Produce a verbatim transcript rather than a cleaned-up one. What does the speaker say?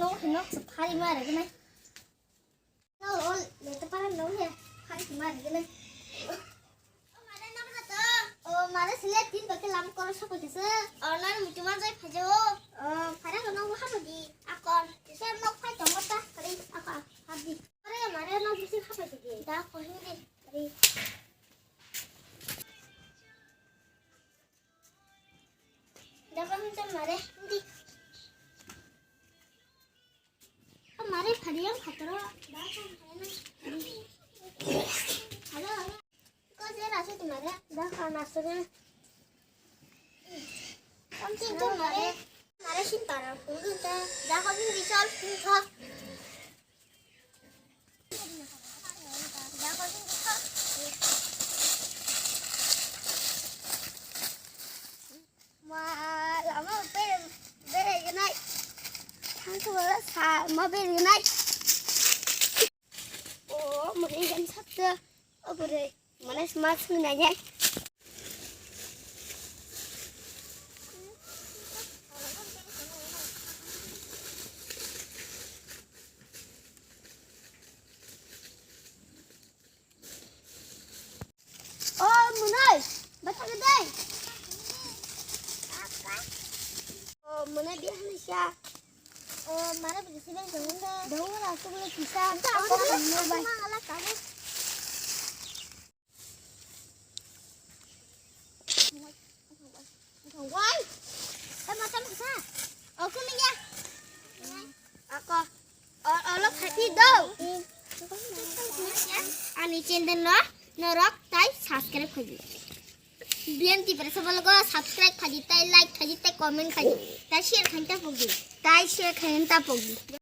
Nok, nok se phari ma rwgwlai. No, ol, leto para no he, phari ma rwgwlai. O mare, nok na to. O mare, sile tin bakhe lam koro sokoi tese. O, nan muchuma jai phajo. O, phara ko nok hapadi. Akon, tese nok phai tongo ta, kari, akon, hapdi. Are mare, nok bisi hapai tege. Da ko hindi, kari. Da ko hindi mare, hindi. Mare phari yang khatro. Hello. Ko je rasu tu mare. Da kha nasu ne. Kam tin tu mare. Mare sin para. Pungta. Da ko bin bisal pungta. Da ko bin bisal. Ma, lama bere, bere gwnai. Thangkhe wala sa, ma bere gwnai. O, mane gan sakta. O, bere. Mane sma sung nai nai. O mwnai, bathang dai. O mwnai biya hwnwi sa. O mara bwrwi se bai dong da. Dong la su bwrwi kisa. Ang ta ang ta. Mwnai bai. Mang ala kabu. Wai. Tama tama sa. Aku ni ya. Ako. O, olo khati do. Ani channel no norok tai subscribe khaidi. B M T press bologo subscribe khaidi, tai like khaidi, tai comment khaidi, tai share khaidi ta pogdi. Tai share khaidi ta pogdi.